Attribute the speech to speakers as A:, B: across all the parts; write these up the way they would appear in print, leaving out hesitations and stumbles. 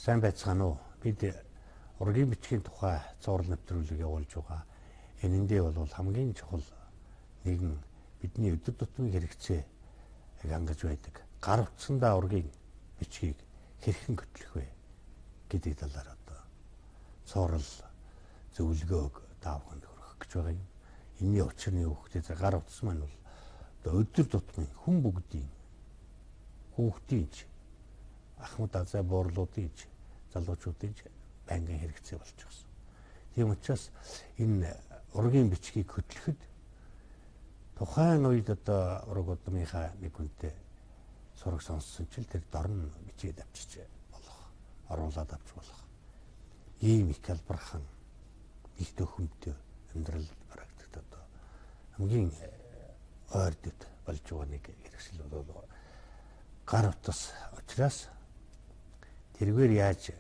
A: Сайн байцгаана уу? Бид ургийн бичгийн тухай цуврал нэвтрүүлэг явуулж байгаа. Энэндээ бол хамгийн чухал нэгэн бидний өдөр тутмын хэрэгцээ хангаж байдаг. Гар утсандаа ургийн бичгийг хэрхэн хөтлөх вэ гэдэг талаар одоо цуврал зөвлөгөөг та бүхэнд хүргэх гэж байгаа юм. Энийний учир нь юу гэхээр гар утас маань бол одоо өдөр тутмын хүн бүгдийн, хүүхдийн ч, ахмад азай буурлуудын ч, залуучуудын ч байнгын хэрэгцээ болчихсон. Тийм учраас энэ ургийн бичгийг хөтлөхөд тухайн үед одоо ураг удмынхаа нэг хүнтэй сураг сонссон чил тэр дорн бичээд авчиж болох, оруулаад авч болох ийм их албархан, их төхөмтэй амьдрал практикт одоо хамгийн ойрдод болж байгаа нэг хэрэгсэл бол гар утас учраас тэргээр яаж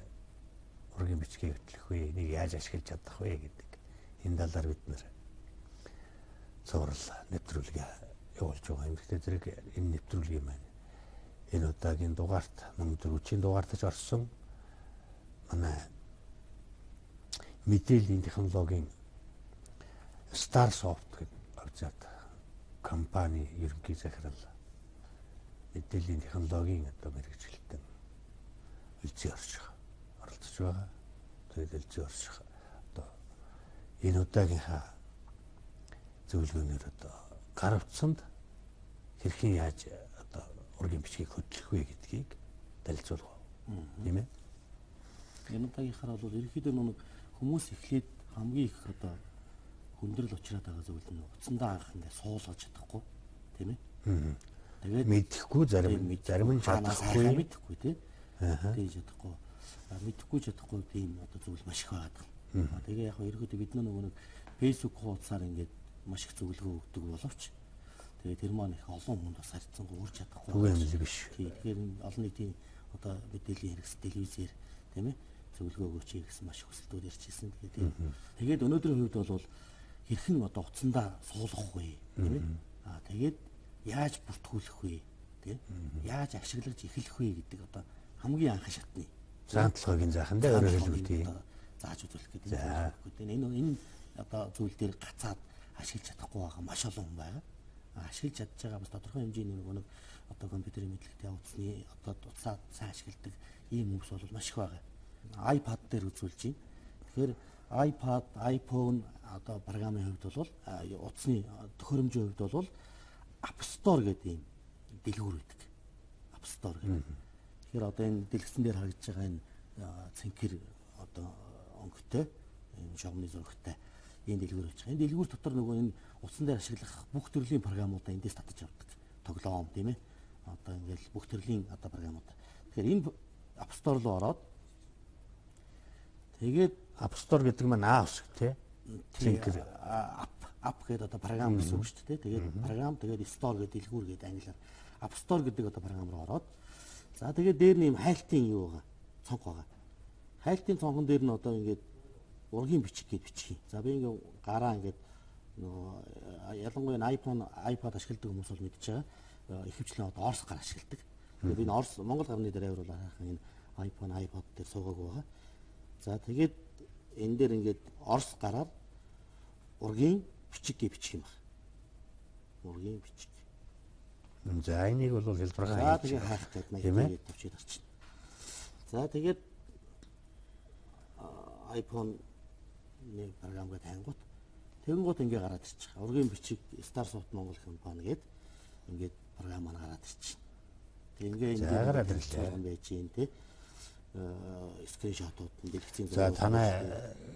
A: ургийн бичгийг хөтлөх вэ, энийг яаж ашиглаж чадах вэ гэдэг энэ талаар бид нэр цуврал нэвтрүүлэг явуулж байгаа юм. Гэхдээ зэрэг энэ нэвтрүүлгийн маань энэ удаагийн дугаарт мөн дөрвчийн дугаартаж орсон манай мэдээллийн технологийн Starsoft гэдэг авцаат компани ерөнхий захирал мэдээллийн технологийн одоо мэргэжилтэн Элзий орших оролцож байгаа. Тэгээд Элзий орших одоо энэ удаагийнхаа зөвлөгөөнөөр одоо гар утсанд хэрхэн яаж одоо ургийн бичгийг хөтлөх вэ гэдгийг танилцуулах. Тийм ээ.
B: Энэ удаагийнхаар бол ерөнхийдөө нэг хүмүүс эхлээд хамгийн их одоо хүндрэл учраад байгаа зүйл нь утсандаа анх ингээ суулгаж чадахгүй, тийм ээ.
A: Тэгээд мэдэхгүй, зарим нь чадахгүй,
B: мэдэхгүй тий. Тэгж чадахгүй. Мэдэхгүй чадахгүй тийм одоо зүйл маш их байгаа. Тэгээ яг ерөнхийдөө бид нөгөө нэг Facebook хуудасаар ингээд маш их зөвлөгөө өгдөг боловч тэгээ тэр маань их олон хүнд бас харьцангуй үрж чадахгүй.
A: Түгээмэл биш.
B: Тэгэхээр олон нийтийн одоо мэдээллийн хэрэгс телевизээр тийм ээ зөвлөгөө өгөөч гэсэн маш их хүсэлтүүд ирчихсэн. Тэгээд өнөөдрийн хувьд бол хэрхэн одоо утсандаа суулгах вэ, тийм ээ. Аа тэгээд яаж бүртгүүлэх вэ, тийм яаж ашиглаж эхлэх вэ гэдэг одоо хамгийн анх шатны
A: заантлогын заах нь өөрөөр хэлбэл тийм
B: зааж үзүүлэх гэдэг юм. Энэ одоо зүйл дээр гацаад ашиглаж чадахгүй байгаа маш олон хүн байгаа. Ашиглаж чадж байгаа бас тодорхой хэмжээний нэг одоо компьютерийн мэдлэгтэй утасны одоо утсаа сайн ашигладаг ийм хүмүүс бол маш их байгаа. iPad дээр үзүүлж байна. Тэгэхээр iPad, iPhone одоо програмын хувьд бол утасны төхөөрөмжийн хувьд бол App Store гэдэг ийм дэлгүүр байдаг. App Store гэдэг. Тэгэхээр одоо энэ дэлгэцэн дээр харагдж байгаа энэ цэнхэр одоо өнгөтэй энэ шогны зурагтай ийм дэлгүүр байж байгаа. Энэ дэлгүүр дотор нөгөө энэ утсан дээр ашиглах бүх төрлийн програмуудаа эндээс татаж авдаг. Тоглоом тийм ээ. Одоо ингээл бүх төрлийн одоо програмууд. Тэгэхээр энэ App Store руу ороод тэгээд
A: App Store гэдэг маань А үсэг тий.
B: Цэнхэр app гэдэг одоо програм гэсэн үг шүү дээ. Тэгээд програм тэгээд Store гэдэг дэлгүүр гэдэг англиар App Store гэдэг одоо програм руу ороод за тэгээд дээр нь ийм хайлтын юу байгаа, цонх байгаа. Хайлтын цонхон дээр нь одоо ингээд ургийн бичиг гэж бичих юм. За би ингээд гараа ингээд нөгөө ялангуяа iPhone, iPad ашигладаг хүмүүс бол мэдж байгаа. Ихэвчлэн одоо Орос гар ашигладаг. Тэгээд энэ Орос Монгол гарны драйвер бол харахын энэ iPhone, iPod дээр суугаагүй байгаа. За тэгээд энэ дээр ингээд Орос гараар ургийн бичиг гэж бичих юм байна. Ургийн бичиг.
A: За энийг бол хэлбэрхэн
B: хийж. За тэгээ хайх гэдэг маяг төвчээд орчихно. За тэгээд iPhone нэг програм гэдэг хангууд тэгэнгუут ингээ гараад ирчих. Ургийн бичиг Starsoft Монгол компани гээд ингээд програм маань гараад ирчих. Тэг ингээ
A: энэ гараад ирлээ
B: байж гин тий. Скриншотууд нь дэлгэцийн
A: зураг. За танай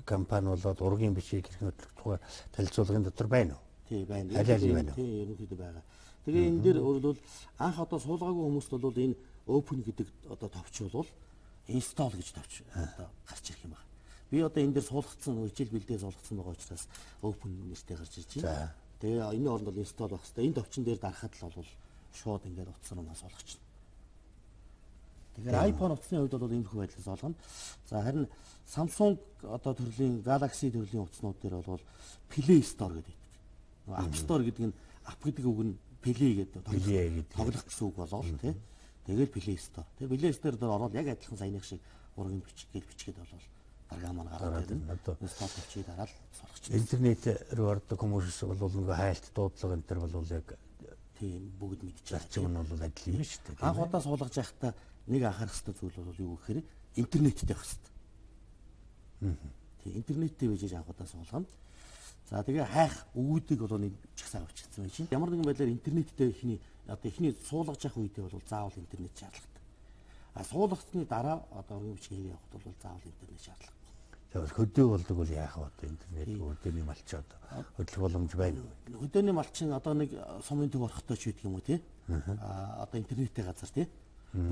A: компани болоод ургийн бичгийг хэрхэн хөтлөх тухай танилцуулгын дотор байна уу?
B: Тий байна.
A: Аль аль байна уу?
B: Тий ерөнхийдөө байгаа. Тэгээ энэ дээр өөрөлдвөл анх одоо суулгаагүй хүмүүст бол энэ open гэдэг одоо товч бол install гэж товч одоо гарч ирэх юм байна. Би одоо энэ дээр суулгацсан хичээл бэлдээ суулгацсан байгаа учраас open нэртэй гарч ирж байна. Тэгээ энэ оронд бол install байх хэрэгтэй. Энэ товчон дээр дарахад л бол шууд ингээд утас руу суулгачихна. Тэгэхээр iPhone утасны хувьд бол иймэрхүү байдлаар суулгана. За харин Samsung одоо төрлийн Galaxy төрлийн утаснууд дээр бол Play Store гэдэг. App Store гэдэг нь app гэдэг үг нь Play гэдэг тоглох гэсэн үг болоо тий. Тэгэл Play Store. Тэгээ Play Store дээр ороод яг адилхан саяных шиг Ургийн бичиг гэж бичгээд бол програм маань гараад ирнэ. Стоп товчийг дараад суулгачих.
A: Интернет рүү ордог хүмүүс бол нөгөө хайлт дуудлага энэ төр бол яг
B: тийм бүгд мэдчих.
A: Зарчим нь бол адил юм шүү дээ.
B: Анх удаа суулгаж байхдаа нэг анхаарах хэрэгтэй зүйл бол юу гэхээр интернеттэй байх хэрэгтэй. Тийм, интернеттэй байж анх удаа суулгана. За тэгээ хайх өгүүдийг бол нэг чагсаа авчихсан байж байна. Ямар нэгэн байдлаар интернеттэй эхний одоо эхний суулгаж явах үедээ бол заавал интернет шаардлагатай. А суулгасны дараа одоо ургийн бичиг хийгээ явахад бол заавал интернет шаардлагатай.
A: Тэгэхээр хөдөө болдог бол яах вэ одоо интернет хөдөөний малч одоо хөдлөх боломж байна уу?
B: Хөдөөний малчин одоо нэг сумын төв орохтой ч гэдэг юм уу тий? А одоо интернеттэй газар тий?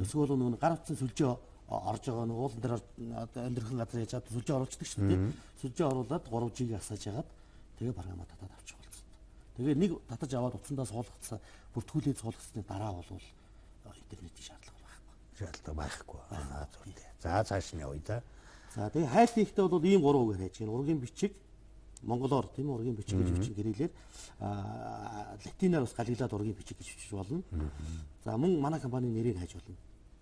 B: Эсвэл нөгөө гар утсан сүлжээ орж байгаа нэг уулан дээр одоо амьдрахын газар яаж одоо сүлжээ оруулчихдаг шүү дээ. Сүлжээ оруулаад 3G-г асааж ягаад тэгээ програмаа татаад авчих болсон. Тэгээ нэг татаж аваад утсандаа суулгацсан, бүртгүүлээд суулгацсны дараа бол интернетийн шаардлага байхгүй.
A: Шаардлага байхгүй. Аа зөв. За цааш нь явъя да.
B: За тэгээ хайлт хийхдээ бол ийм гурван үгээр хайж байна. Ургийн бичиг монголоор тийм ургийн бичиг гэж бичин гэрээлэр латинаар бас галиглаад ургийн бичиг гэж бичиж болно. За мөн манай компани нэрийг хайж болно.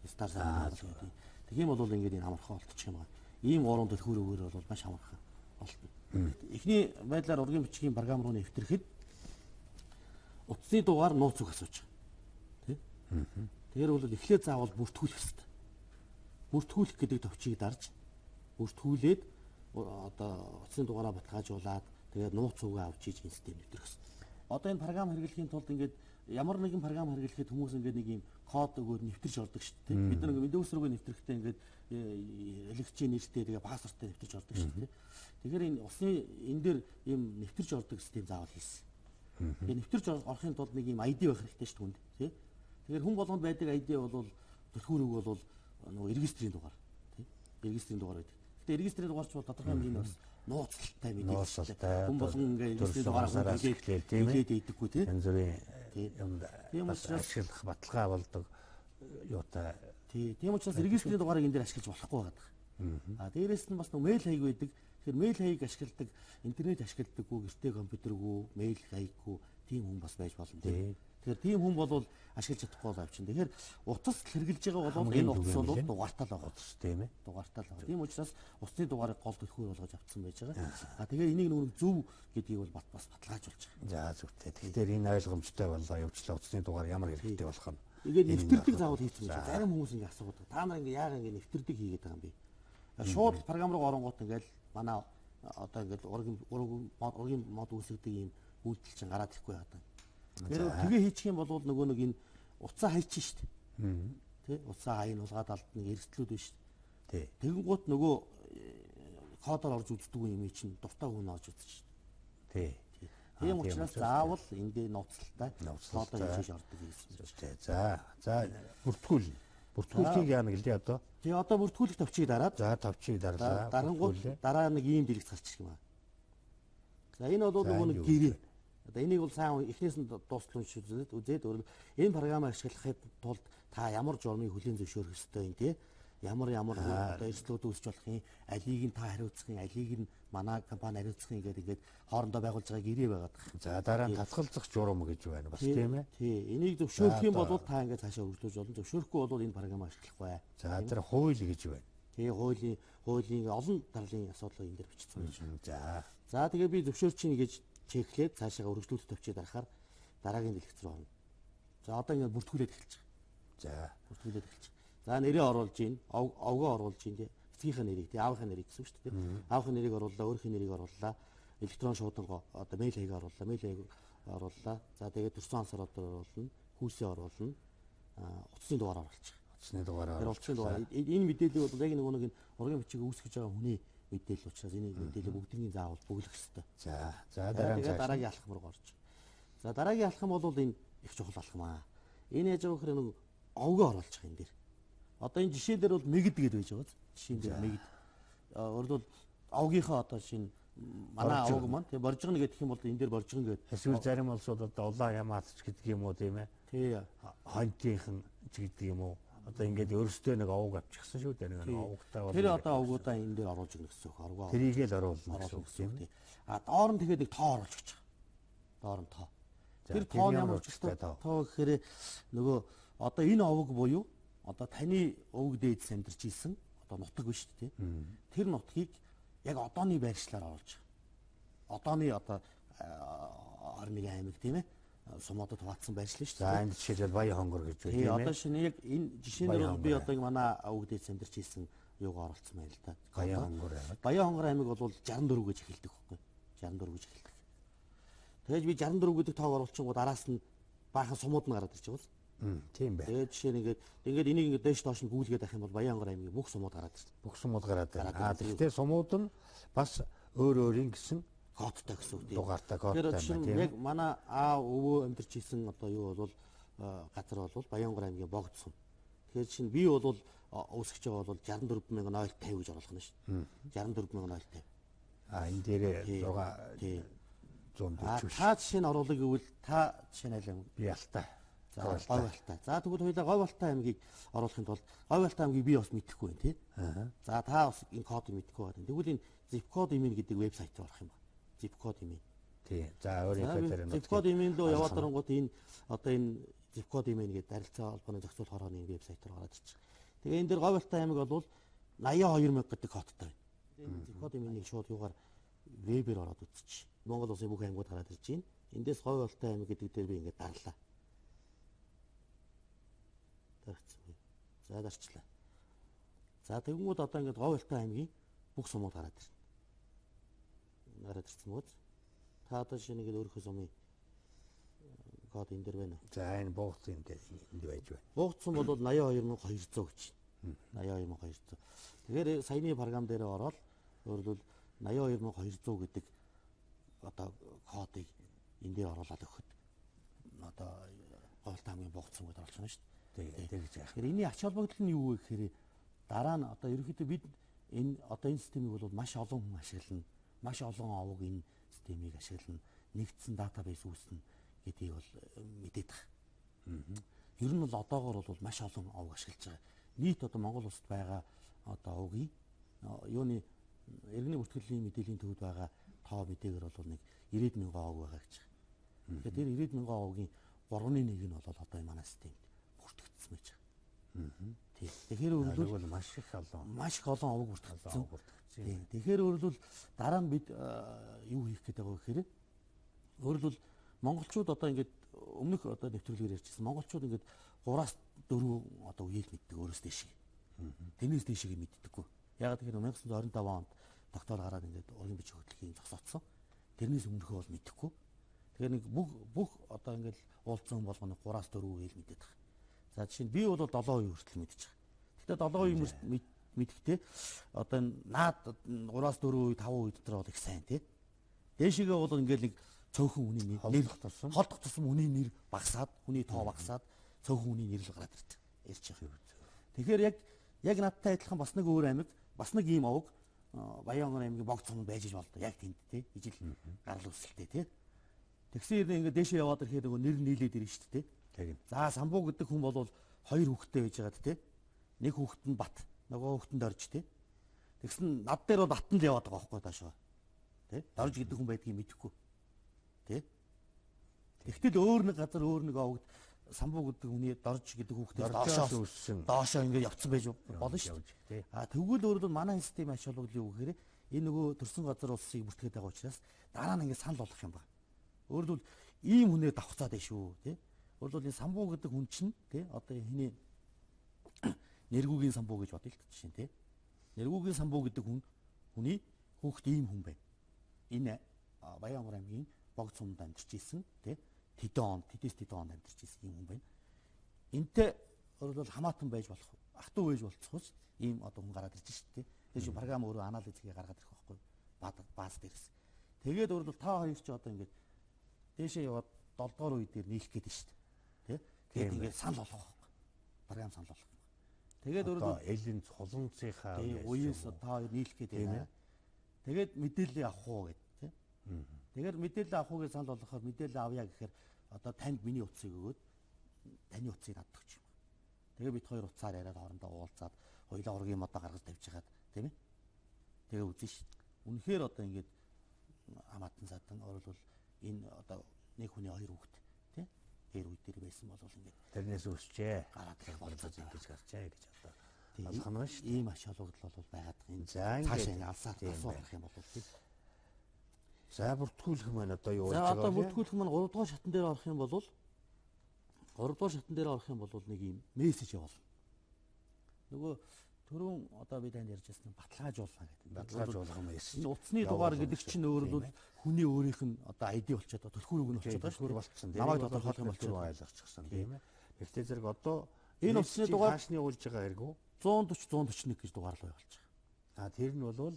B: Star Sun гэдэг. Тэгэх юм бол ингээд энэ амархан олдчих юм аа. Ийм гурван түлхүүр үгээр бол маш амархан олдно. Эхний байдлаар ургийн бичгийн програм руу нэвтрэхэд утасны дугаар нууц үг асууж байгаа. Тэ? Тэгэхээр бол эхлээд заавал бүртгүүлэх хэрэгтэй. Бүртгүүлэх гэдэг товчийг дарж бүртгүүлээд одоо утасны дугаараа баталгаажуулаад тэгээд нууц үгээ авч иж энэ систем нэвтрэх хэрэгтэй. Одоо энэ програм хэрэглэхийн тулд ингээд ямар нэгэн програм хэрэглэхэд хүмүүс ингээд нэг юм код өгөөд нэвтэрч ордог шүү дээ. Бид нар ингээд Windows рүүгээ нэвтрэхдээ ингээд хэрэглэгчийн нэртэй тэгээ пассворттой нэвтэрч ордог шүү дээ. Тэгэхээр энэ усны энэ дээр ийм нэвтэрч ордог систем заавал хийсэн. Тэгээ нэвтэрч орохын тулд нэг ийм ID байх хэрэгтэй шүү дээ хүнд тий. Тэгэхээр хүн болгонд байдаг ID бол түлхүүр үг бол нөгөө регистрийн дугаар тий. Регистрийн дугаар байдаг. Гэтэ регистрийн дугаар ч бол тодорхой хэмжээний бас нууцлалтай мэдээлэлтэй. Хүн болгон ингээд регистрийн дугаараа хүлээд идэггүй тий.
A: Янз бүрийн юм бас ашиглах баталгаа болдог юутай.
B: Тий. Тийм учраас регистрийн дугаарыг энэ дээр ашиглаж болохгүй байгаа. А дээрээс нь бас нэг мэйл хаяг байдаг. Тэгэхээр мэйл хаяг ашигладаг, интернет ашигладаггүй, гэртээ компьютергүй, мэйл хаяггүй тийм хүн бас байж болно тий. Тэгэхээр тийм хүн бол ашиглаж чадахгүй бол авчин. Тэгэхээр утас хэрэглэж байгаа бол энэ утас бол дугаартай л байгаа.
A: Утас тийм ээ.
B: Дугаартай л байгаа. Тийм учраас утасны дугаарыг гол түлхүүр болгож авцсан байж байгаа. А тэгээ энийг нөгөө зөв гэдгийг бол бас баталгаажуулж
A: байгаа. За зөвтэй. Тэгэхээр энэ ойлгомжтой боллоо. Явчлаа утасны дугаар ямар хэрэгтэй болох нь.
B: Тэгээд нэвтэрдэг заавал хийсэн байж. Зарим хүмүүс ингэ асуудаг. Та нар ингэ яагаад ингэ нэвтэрдэг хийгээд байгаа юм бэ? Шууд програм руу оронгууд ингээл манай одоо ингээл ургийн мод үүсгдэг ийм үйлдэл чинь гараад ирэхгүй байгаа. Тэгэхээр тэгээ хийчих юм бол нөгөө нэг энэ утсаа хайчих шүү дээ. Тэ утсаа хайн улгаад алдна эрсдлүүд байна шүү дээ. Тэгэнгუут нөгөө кодоор орж үздэг юм чинь дуртай хүн орж үзэж шүү
A: дээ.
B: Тий. Тийм учраас заавал эндээ нууцлалтай кодоор хийж ордог гэсэн
A: чинь. За за бүртгүүл. Бүртгүүлгийг яана гэлээ одоо?
B: Тий одоо бүртгүүлэх товчийг дараад.
A: За товчийг дарлаа.
B: Дарангуут дараа нэг ийм дэлгэц гарч ирэх юм аа. За энэ бол нөгөө нэг гэрээ. Одоо энийг бол сайн эхнээс нь дуустал уншиж үзээд үзээд энэ програмыг ашиглахын тулд та ямар журмыг хүлээн зөвшөөрөх ёстой юм те ямар одоо эрсдлүүд үүсч болох юм, алийг нь та хариуцах юм, алийг нь манай компани хариуцах юм гэдэг ингээд хоорондоо байгуулж байгаа гэрээ байгаад байна.
A: За дараа нь татгалзах журам гэж байна бас тийм ээ.
B: Тий, энийг зөвшөөрөх юм бол та ингээд цаашаа үргэлжлүүлж болно. Зөвшөөрөхгүй бол энэ програмыг ашиглахгүй.
A: За тэр хууль гэж байна.
B: Тий, хуулийн олон тарлын асуудлыг энэ дээр бичсэн байж байна.
A: За.
B: За тэгээ би зөвшөөрч ийн гэж чеклээд цаашаа өргөжлүүлэлт төвчээд дарахаар дараагийн дэлгэц рүү орно. За одоо ингээд бүртгүүлээд эхэлж байгаа.
A: За
B: бүртгүүлээд эхэлж байгаа. За нэрээ оруулж ийн, овгоо оруулж ийн тий. Эцгийнхээ нэрийг тий, аавынхаа нэрийг гэсэн үг шүү дээ. Аавынхаа нэрийг орууллаа, өөрийнхөө нэрийг орууллаа. Электрон шуудангаа одоо мэйл хаяг орууллаа, мэйл хаяг орууллаа. За тэгээд төрсөн он сар өдөр оруулна, хүүсээ оруулна. Утасны дугаар оруулчих.
A: Утасны дугаар оруулах.
B: Утасны дугаар. Энэ мэдээллийг бол яг нэг энэ ургийн бичиг үүсгэж байгаа хүний мэдээлэл учраас энэ мэдээлэл бүгднийг заавал бөглөх ёстой.
A: За за дараа
B: нь дараагийн алхам руу орж. За дараагийн алхам бол энэ их чухал алхам аа. Энэ яаж байгаа гэхээр нэг овгоо оруулчих энэ дээр. Одоо энэ жишээн дээр бол мэгд гэдээ байж байгаа. Жишээн дээр мэгд. Өөрөлдвөл овгийнхоо одоо шинэ манай овг маань тий боржигно гэх юм бол энэ дээр боржигно гэдэг.
A: Эсвэл зарим улсууд одоо улаан ямаат ч гэдэг юм уу тийм ээ.
B: Тий.
A: Хонтийнхан ч гэдэг юм уу. Одоо ингээд өөрсдөө нэг овг авчихсан шүү дээ. Нэг овгтай бол
B: тэр одоо овгуудаа энэ дээр оруулж өгнө гэсэн үг. Оргоо.
A: Тэрийг л оруулна гэсэн үг тийм ээ.
B: А доор нь тэгээд нэг тоо оруулж өгч байгаа. Доор нь тоо. Тэр тоо нь ямар учиртай тоо гэхээр нөгөө одоо энэ овг буюу одоо таны овг дээдс амьдарч исэн одоо нутаг биш үү, тий? Тэр нутгийг яг одооны байршлаар оруулж байгаа. Одооны одоо 21 аймаг, тийм ээ? Сумуудад хуваацсан байршил шүү дээ.
A: За, энэ жишээлбэл Баян хонгор гэж үү, тийм ээ.
B: Одоо шинэ яг энэ жишээнээр би одоо манай өвгдээс амьдарч ийсэн юугаа оруулсан байна л да.
A: Баян хонгор аймаг.
B: Баян хонгор аймаг бол 64 гэж эхэлдэг байхгүй. 64 гэж эхэлдэг. Тэгээд би 64 гэдэг тоог оруулчихгууд араас нь баахан сумууд нь гараад ирж байгаа биз?
A: Тийм бай.
B: Тэгээд жишээ нь ингээд энийг ингээд дээш доош нь гүйлгээд авах юм бол Баян хонгор аймгийн бүх сумууд гараад ирж.
A: Бүх сумууд гараад ирнэ. Аа, гэхдээ сумууд нь бас өөр өөрийн гэсэн
B: кодтой гэсэн үг тийм.
A: Дугаартай кодтой
B: байна тийм. Яг манай аа өвөө амьдарч исэн одоо юу бол газар бол Баянгор аймгийн Богд сум. Тэгэхээр чинь би бол үүсгэж байгаа бол 64050 гэж оруулах нь шүү дээ. 64050.
A: А энэ дээр 640.
B: Та жишээ нь оруулах гэвэл та жишээ нь аль аймаг?
A: Би Алтай.
B: За, Говьалтай. За, тэгвэл хоёулаа Говьалтай аймгийг оруулахын тулд Говьалтай аймгийг би бас мэдэхгүй байна тий. За, та бас энэ кодыг мэдэхгүй байна. Тэгвэл энэ zip code имэн гэдэг вебсайт руу орох юм байна. Zip code имэн.
A: Тий. За, өөрийнхөө дээр нь
B: zip code имэн рүү яваад оронгууд энэ одоо энэ zip code имэн гэдэг харилцаа холбооны зохицуулах хорооны вебсайт руу гараад ирчих. Тэгээ энэ дээр Говьалтай аймаг бол 82000 гэдэг кодтой байна. Энэ zip code имэнийг шууд юугаар вебээр ороод үзчих. Монгол улсын бүх аймагуд гараад ирж байна. Эндээс Говьалтай аймаг гэдэг дээр би ингээд дарлаа. Дарцсан бай. За, дарчлаа. За, тэгэнгүүт одоо ингээд Говьалтай аймгийн бүх сумууд гараад ирнэ. Гараад ирсэн бооз. Та одоо шинэ ингээд өөрийнхөө сумын код энэ дээр байна.
A: За, энэ буугц юм дээр энд байж байна.
B: Буугц сум бол 82200 гэж. 82200. Тэгэхээр саяны програм дээр ороод өөрөлдвөл 82200 гэдэг одоо кодыг энэ дээр оруулаад өгөхөд одоо Говьалтай аймгийн буугц сум гэдээ оруулах юм шүү дээ.
A: Тэгж яах.
B: Тэгэхээр энэний ач холбогдол нь юу вэ гэхээр дараа нь одоо ерөнхийдөө бид энэ одоо энэ системийг бол маш олон хүн ашиглана. Маш олон овог энэ системийг ашиглана. Нэгдсэн датабейс үүснэ гэдгийг бол мэдээд байгаа. Ер нь бол одоогоор бол маш олон овог ашиглаж байгаа. Нийт одоо Монгол улсад байгаа одоо овгийн юуны иргэний бүртгэлийн мэдээллийн төвд байгаа тоо мэдээгээр бол нэг 90,000 овог байгаа гэж байгаа. Тэгэхээр тэр 90,000 овгийн 3.1 нь бол одоо энэ манай системд бүртгэгдсэн байж байгаа. Тийм. Тэгэхээр өөрөлдвөл
A: маш их олон
B: овог бүртгэгдсэн. Тийм. Тэгэхээр өөрөлдвөл дараа нь бид юу хийх гээд байгаа вэ гэхээр өөрөлдвөл монголчууд одоо ингээд өмнөх одоо нэвтрүүлгээр ярьжсэн монголчууд ингээд 3-аас 4 одоо үеэл мэддэг өөрөөс дэшиг. Тэрнээс дэшиг мэддэггүй. Ягаад гэхээр 1925 онд тогтоол гараад ингээд ургийн бичиг хөдлөхийн зогсоодсон. Тэрнээс өмнөхөө бол мэдэхгүй. Тэгэхээр нэг бүх одоо ингээд уулзсан болгоно 3-аас 4 үеэл мэддэг. За, жишээ нь би бол 7 үе хүртэл мэдчих. Гэхдээ 7 үе мэдэхдээ одоо наад 3-аас 4 үе 5 үе дотор бол их сайн тий. Дээшээгээ бол ингээл нэг цөөхөн хүний нэр холдох тусам хүний нэр багасаад, хүний тоо багасаад цөөхөн хүний нэр л гараад ирж байгаа. Тэгэхээр яг надтай адилхан бас нэг өөр аймаг, бас нэг ийм овог Баянгор аймгийн Богд сум байж болдоо. Яг тэнд тий. Ижил гарал үүсэлтэй тий. Тэгсэн хэрнээ ингээд дээшээ яваад ирэхээр нөгөө нэр нийлээд ирнэ шүү дээ. За, Самбуу гэдэг хүн бол хоёр хүүхэдтэй байж байгаад тий. Нэг хүүхэд нь Бат, нөгөө хүүхэд нь Дорж тий. Тэгсэн над дээр бол Бат нь л яваад байгаа байхгүй таашаа. Тий. Дорж гэдэг хүн байдгийг мэдэхгүй. Тий. Тэгтэл өөр нэг газар өөр нэг овогд Самбуу гэдэг хүний Дорж гэдэг хүүхдээс доошоо
A: өссөн.
B: Доошоо ингээд явцсан байж болно шүү дээ. А тэгвэл өөрөлдвөл манай систем ач холбогдол юу гэхээр энэ нөгөө төрсэн газар улсыг бүртгээд байгаа учраас дараа нь ингээд санал болгох юм байна. Өөрөлдвөл ийм хүнээр давхцаад байна шүү тий. Өөрөлдвөл энэ Самбуу гэдэг хүн чинь тий одоо хиний Нэргүүгийн Самбуу гэж бодъё л жишээ нь тий. Нэргүүгийн Самбуу гэдэг хүн хүний хүүхэд ийм хүн байна. Энэ Баянгор аймгийн Богд сумд амьдарч исэн тий. Тэдэн он, тэдээс тэдэн онд амьдарч исэн ийм хүн байна. Энтэй өөрөлдвөл хамаатан байж болох, ах トゥ байж болцохоос ийм одоо хүн гараад ирж шүү дээ. Тэр чинь програм өөрөө анализ хийгээ гаргаад ирэх байхгүй бааз дээрээс. Тэгээд өөрөлдвөл та хоёр ч одоо ингээд дээшээ яваад 7 дугаар үе дээр нийлэх гээд шүү дээ. Тэ? Тэгээд ингээд санал болгох байхгүй. Програм санал болгох. Тэгээд өөрөлдвөл
A: элийн цуланцынхаа
B: үеэс та хоёр нийлэх гээд байна. Тэгээд мэдээлэл авах уу гэд тэ. Тэгэхээр мэдээлэл авах уу гэж санал болгохоор мэдээлэл авъя гэхээр одоо танд миний утсыг өгөөд таны утсыг надад өгч юм. Тэгээ бид хоёр утсаар яриад хоорондоо уулзаад хоёулаа ургийн модоо гаргаж тавьж хагаад тийм ээ. Тэгээ үзэн шít. Үнэхээр одоо ингээд хамаатан садан өөрөлдвөл энэ одоо нэг хүний хоёр хүүхэд тий дээр үе дээр байсан бол ингээд
A: тэрнээс өсчээ
B: гараад ирэх
A: болцоо ингэж гарчаа гэж одоо Алхана шүү.
B: Ийм ач холбогдол бол байгаад байгаа юм.
A: За
B: цаашаа ингэ алсаар асуу гарах юм бол тийм.
A: За бүртгүүлэх маань одоо юу болж
B: байгаа вэ? За одоо
A: вэ?
B: бүртгүүлэх маань 3 дугаар шатн дээр орох юм бол 3 дугаар шатн дээр орох юм бол нэг ийм мессеж явуулна. Нөгөө түрүүн одоо би танд ярьж байсан баталгаажуулна гэдэг.
A: Баталгаажуулах мессеж.
B: Энэ утасны дугаар гэдэг чинь өөрөөр нь хүний өөрийнх нь одоо ID болчиход түлхүүр үг нь болчиход
A: түлхүүр болчихсон.
B: Намайг тодорхойлох юм
A: болчиход ойлгочихсон тийм ээ. Гэхдээ зэрэг одоо
B: энэ утасны дугаар
A: хаашны явуулж байгаа хэрэг үү?
B: 140 141 гэж дугаар руу явуулж байгаа.
A: А тэр нь бол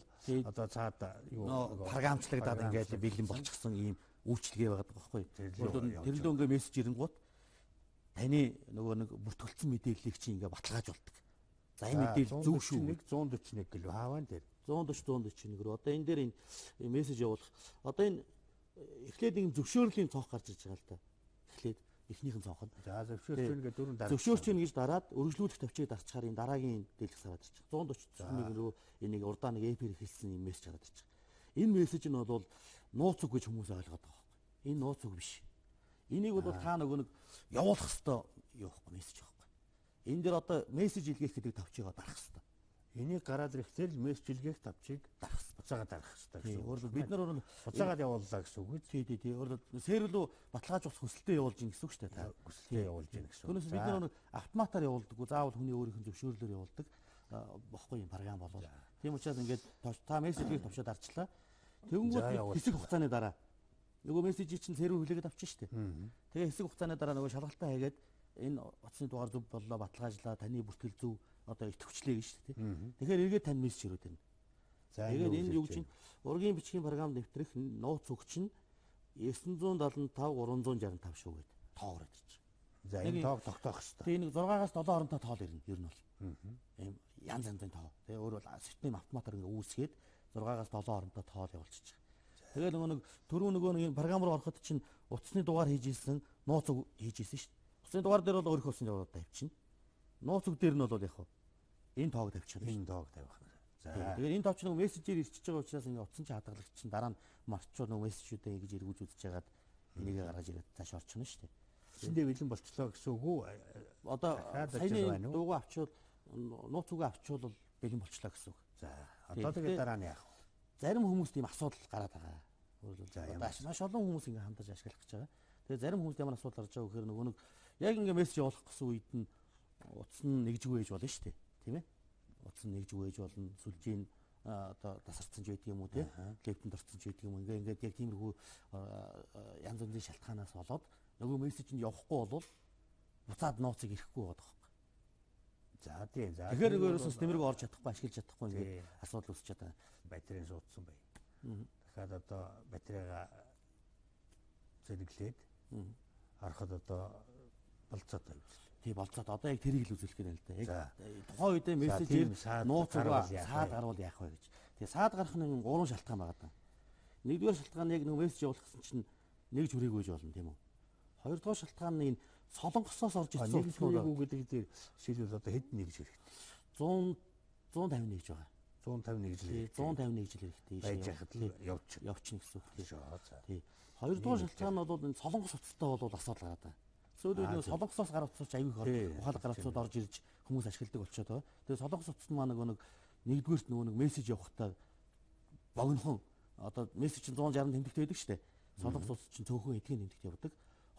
A: одоо цаад юу
B: програмчлагдаад ингээд бэлэн болчихсон ийм үйлчилгээ байгаад байгаа байхгүй. Тэр лөө ингээд мессеж ирэнгуут таны нөгөө нэг бүртгэлцэн мэдээллийг чинь ингээд баталгаажуулдаг. За энэ мэдээлэл зөв шүү.
A: 141 гэлүү хааван дээр
B: 140 141 рүү. Одоо энэ дээр энэ мессеж явуулах. Одоо энэ эхлээд нэг зөвшөөрлийн цонх гарч ирж байгаа л да. Эхлээд эхнийхэн цонх нь.
A: За зөвшөөрч гин гэдэг дөрөв дараа.
B: Зөвшөөрч гин гэж дараад өргөжлүүлэх товчийг дарчаар энэ дараагийн дэлгэц гараад ирчих. 141 рүү энийг урдаа нэг эпэр хэлсэн юм мессеж гараад ирчих. Энэ мессеж нь бол нууц үг гэж хүмүүс ойлгоод байгаа байхгүй. Энэ нууц үг биш. Энийг бол та нөгөө нэг явуулах хэвээр юу байхгүй мессеж байхгүй. Энэ дээр одоо мессеж илгээх гэдэг товчийг дарах хэвээр.
A: Энийг гараад ирэхдээ л мессеж илгээх товчийг
B: дарах хэвээр.
A: Буцаагаад дарах хэвээр гэсэн.
B: Өөрөлд бид нар бол
A: буцаагаад явууллаа гэсэн үг.
B: Тий, тий, тий. Өөрөлд сервер рүү баталгаажуулах хүсэлтээ явуулж гин гэсэн үг шүү дээ. Та
A: хүсэлтээ явуулж гин гэсэн.
B: Түүнээс бид нар автоматар явуулдаггүй. Заавал хүний өөрийнх нь зөвшөөрлөөр явуулдаг. Бохгүй юм програм болвол. Тийм учраас ингээд та мессеж илгээх товчоо дарчлаа. Тэгэнгүүт хэсэг хугацааны дараа нөгөө мессежийг чинь сервер хүлээгээд авчих шүү дээ. Тэгээ хэсэг хугацааны дараа нөгөө шалгалтаа хийгээд энэ утасны дугаар зөв боллоо, баталгаажлаа, таны бүртгэл зөв одоо итгэвчлээ гэж шүү дээ. Тэгэхээр эргээд тань мессеж ирээд байна.
A: За
B: тэгээд энэ юу гэж ургийн бичгийн програмд нэвтрэх нууц үг чинь 975 365 шүү гэдэг тоо ороод ирж байгаа.
A: За энэ тоог тогтоох хэрэгтэй.
B: Тэгээ нэг 6-аас 7 хоронтой тоол ирнэ ер нь бол. Ийм янз янзын тоо. Тэгээ өөр бол систем автоматар ингээ үүсгээд 6-аас 7 хоронтой тоол явуулчих. Тэгээ нөгөө нэг түрүү нөгөө нэг програм руу ороход чинь утасны дугаар хийж исэн, нууц үг хийж исэн шүү дээ. Утасны дугаар дээр бол өөрийнхөө утасны дугаар тавьчихна. Нууц үг дээр нь бол яг энэ тоог тавьчих.
A: Энэ тоог тавих нь.
B: За. Тэгэхээр энэ товч нөгөө мессежээр ирчихэж байгаа учраас ингээ утсан чи хадгалагч чинь дараа нь марчуу нөгөө мессежүүдээ ингэж эргүүлж үзэж хагаад энийгээ гаргаж ирээд цааш орчихно шүү дээ.
A: Эндээ бэлэн болчлоо гэсэн үг үү?
B: Одоо саяны дуугаа авчвал нууц үгээ авчвал бэлэн болчлоо гэсэн үг.
A: За. Одоо тэгээд дараа нь яах вэ?
B: Зарим хүмүүс тийм асуудал гараад байгаа. Өөрөлд маш олон хүмүүс ингээ хандаж ашиглах гэж байгаа. Тэгээ зарим хүмүүст ямар асуудал гарч байгаа вэ гэхээр нөгөө нэг яг ингээ мессеж явуулах гэсэн үед нь утас нь нэгжгүй ээж болно шүү дээ. Тийм ээ? Утас нь нэгжгүй ээж болно, сүлжээ нь одоо тасарсан ч байдаг юм уу те? Лептэнд орсон ч байдаг юм. Ингээ ингээд яг тиймэрхүү янз бүрийн шалтгаанаас болоод нөгөө мессеж нь явахгүй болвол буцаад нууцыг ирэхгүй байгаа байхгүй.
A: За тийм. За.
B: Тэгэхээр нөгөө ерөөсөө систем рүү орж чадахгүй, ашиглаж чадахгүй ингээд асуудал үүсч чадаа.
A: Батарей суудсан бай. Дахиад одоо батарейгаа зэрэглээд ороход одоо болцоотой үзэл.
B: Тий, болцоод одоо яг тэрийг л үзүүлэх гээд байна л да. Яг тухайн үедээ мессежээр нууц үгээ саад гарвал яах вэ гэж. Тэгээ саад гарах нь гурван шалтгаан байгаа даа. Нэгдүгээр шалтгаан нь яг нөгөө мессеж явуулах гэсэн чинь нэгж хүрээгүй гэж болно тийм үү? Хоёрдугаар шалтгаан нь энэ Солонгосоос орж ирсэн
A: утаснууд гэдэг дээр жишээлбэл одоо хэд нэгж хэрэгтэй?
B: 100 151 гэж байгаа.
A: 151 жил хэрэгтэй.
B: 151 жил хэрэгтэй.
A: Байж байхад л
B: явчихна гэсэн үг тий. Хоёрдугаар шалтгаан нь бол энэ Солонгос утастай бол асуудал гараад байгаа. Сүүлийн үед Солонгосоос гар утсууч аюу их ухаалаг гар утсууд орж ирж хүмүүс ашигладаг болчиход байгаа. Тэгээ Солонгос утас маань нөгөө нэг нэгдүгээрт нөгөө нэг мессеж явахдаа богинохон одоо мессеж чинь 160 тэмдэгт байдаг шүү дээ. Солонгос утас чинь цөөхөн эдгээр тэмдэгт явдаг.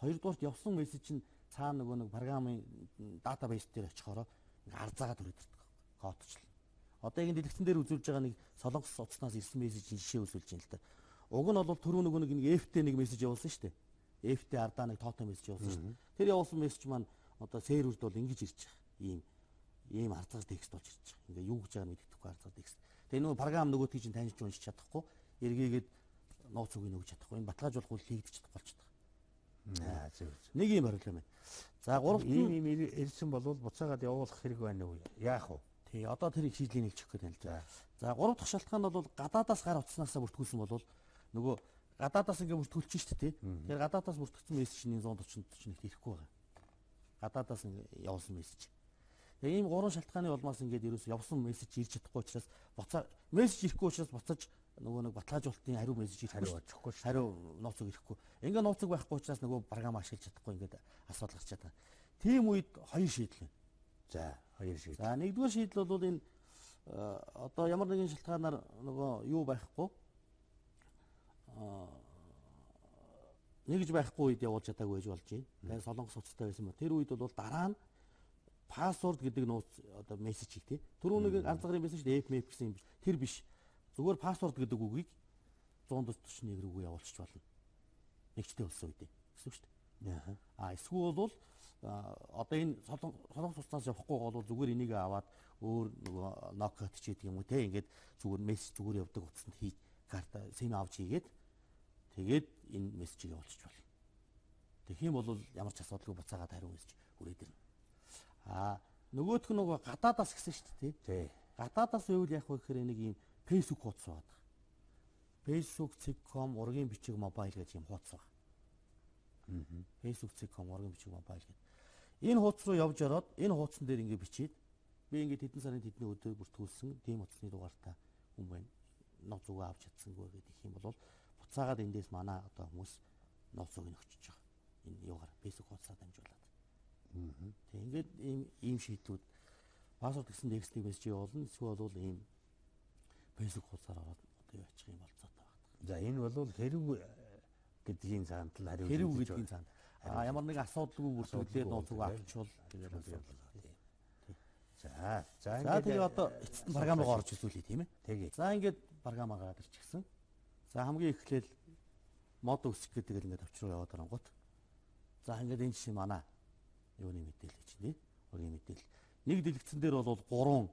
B: Хоёрдугаарт явсан мессеж чинь цаана нөгөө нэг програмын датабейс дээр очихороо ингээ арзаагаад хүрээд ирдэг. Кодчлал. Одоо яг энэ дэлгэцэн дээр үзүүлж байгаа нэг Солонгос утаснаас ирсэн мессежийн жишээ үзүүлж байна л да. Уг нь бол түрүү нөгөө нэг F-тэй нэг мессеж явуулсан шүү дээ. F-тэй ардаа нэг тоотой мессеж явуулсан шүү дээ. Тэр явуулсан мессеж маань одоо серверд бол ингэж ирж байгаа. Ийм арзгаар текст болж ирж байгаа. Ингээ юу гэж байгааг мэддэхгүй арзгаар текст. Тэгээ нөгөө програм нөгөөдгийг чинь таньж уншиж чадахгүй, эргээгээд нууц үгийг өгч чадахгүй. Энэ баталгаажуулах үйл хийгдэж чадахгүй болчихдог.
A: Аа зөв.
B: Нэг юм проблем байна. За гуравт
A: нь ийм ирсэн бол буцаагаад явуулах хэрэг байна уу? Яах вэ?
B: Тий, одоо тэр их шийдлийг нэлчих гээд байна л да. За гурав дахь шалтгаан нь бол гадаадаас гар утаснаасаа бүртгүүлсэн бол нөгөө гадаадаас ингээ бүртгүүлчих шүү дээ. Тэгэхээр гадаадаас бүртгэсэн мессеж нь 140 41-т ирэхгүй байгаа. Гадаадаас ингээ явуулсан мессеж. Тэгээ ийм гурван шалтгааны улмаас ингээд ерөөс явсан мессеж ирж чадахгүй учраас буцаа мессеж ирэхгүй учраас буцаж нөгөө нэг баталгаажуулалтын хариу мессеж ирэхгүй, хариу нууц үг ирэхгүй. Ингээ нууц үг байхгүй учраас нөгөө програм ашиглаж чадахгүй ингээд асуудал гарч чадаа. Тийм үед хоёр шийдэл байна.
A: За Хоёр шийдэл.
B: За нэгдүгээр шийдэл бол энэ одоо ямар нэгэн шалтгаанаар нөгөө юу байхгүй нэгж байхгүй үед явуулж чадаагүй байж болж байна. Тэгээд Солонгос утастай байсан ба тэр үед бол дараа нь password гэдэг нууц одоо мессежийг тий. Түрүү нэг ганц загрын байсан шүү дээ. F гэсэн юм биш. Тэр биш. Зүгээр password гэдэг үгийг 141 рүүгээ явуулчих болно. Нэгчтэй болсон үед гэсэн үг шүү дээ. А эсвэл бол одоо энэ Солонгос утасаас явахгүй бол зүгээр энийг аваад өөр нөгөө Nokia ч гэдэг юм уу те ингээд зүгээр мессеж зүгээр явдаг утасанд хийж карта SIM авч хийгээд тэгээд энэ мессежийг явуулчих болно. Тэгэх юм бол ямар ч асуудалгүй буцаагаад хариу мессеж хүрээд ирнэ. А нөгөөх нь нөгөө гадаадаас гэсэн шүү дээ тий. Гадаадаас байвал яг вэ гэхээр нэг ийм Facebook хуудас байгаа. Facebook.com ургийн бичиг мобайл гэж ийм хуудас байгаа. Facebook.com ургийн бичиг мобайл гэдэг. Энэ хуудас руу явж ороод энэ хуудсан дээр ингэ бичээд би ингээд хэдэн сарын тэдний өдөр бүртгүүлсэн тийм утасны дугаартай хүн байна. Нууц үгээ авч чадсангүй гэдэг их юм бол буцаагаад эндээс манай одоо хүмүүс нууц үгийг өгчөж байгаа. Энэ юугаар Facebook хуудасаар дамжуулаад. Тэг ингээд ийм шийдлүүд password гэсэн текстийг мессеж явуулна. Эсвэл бол ийм Facebook хуудасаар ороод одоо юу ачих юм болцоотой байна.
A: За энэ бол хэрэг гэдгийн цаанд л хариу
B: хэрэг гэдгийн цаанд. А ямар нэг асуудалгүй бүртгүүлээд нууц үг авчвал тэгээд асуудал.
A: За за ингээд
B: тэгээ одоо эцэст нь програм руу орж үзүүлье тийм ээ.
A: Тэгээ.
B: За ингээд програм гараад ирчихсэн. За хамгийн эхлээл мод өсөх гэдэг л ингээд товч руу яваад оронгот. За ингээд энэ жишээ манай юуны мэдээлэл чинь тий. Ургийн мэдээлэл. Нэг дэлгэцэн дээр бол 3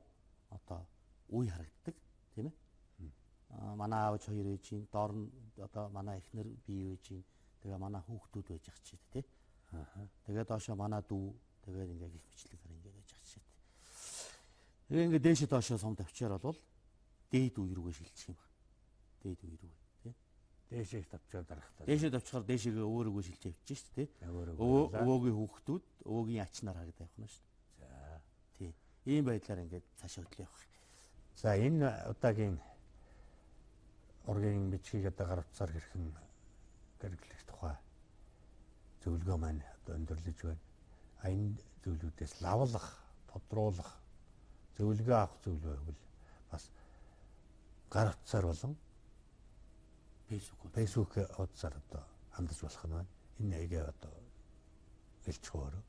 B: одоо үе харагддаг тийм ээ. Манай аав хоёр ээж чинь, доор нь одоо манай эхнэр бие ээж чинь, тэгээ манай хүүхдүүд байж ах чинь тий. Тэгээ доошо манай дүү тэгээд ингээд гих мэтлэгээр ингээд байж ах чинь. Тэгээ ингээд дээшээ доошо сум тавьчаар бол дээд үе рүүгээ шилжих юм байна. Дээд үе рүүгээ тий.
A: Дээшээ тавьчаар дарахтаа.
B: Дээшээ тавьчихаар дээшээгээ өөрөөгөө шилжиж явчих шүү дээ тий. Өвөөгийн хүүхдүүд, өвөөгийн ач нар харагдаа явах нь шүү дээ.
A: За.
B: Тий. Ийм байдлаар ингээд цаашаа хөдлөө явах.
A: За энэ удаагийн ургийн бичгийг одоо гар утсаар хэрхэн хэрэглэх тухай зөвлөгөө маань одоо өндөрлөж байна. А энэ зөвлөгөөдөөс лавлах, тодруулах, зөвлөгөө авах зүйл байвал бас гар утсаар болон Facebook хуудасаар одоо хандаж болох нь байна. Энэ аягаа одоо хэлчих өөрөө.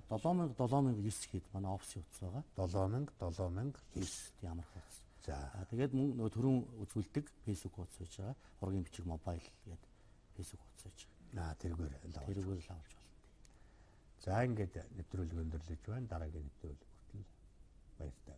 B: 7000 7009 гээд манай офисын утас байгаа.
A: 7000 7009
B: тийм амар хуудас.
A: За
B: тэгээд мөн нөгөө түрүүн үзүүлдэг Facebook хуудас байж байгаа. Ургийн бичиг мобайл гээд Facebook хуудас байж
A: байгаа. Аа тэргээр
B: л авч болно.
A: За ингээд нэвтрүүлэг өндөрлөж байна. Дараагийн нэвтрүүлэг хүртэл баяртай.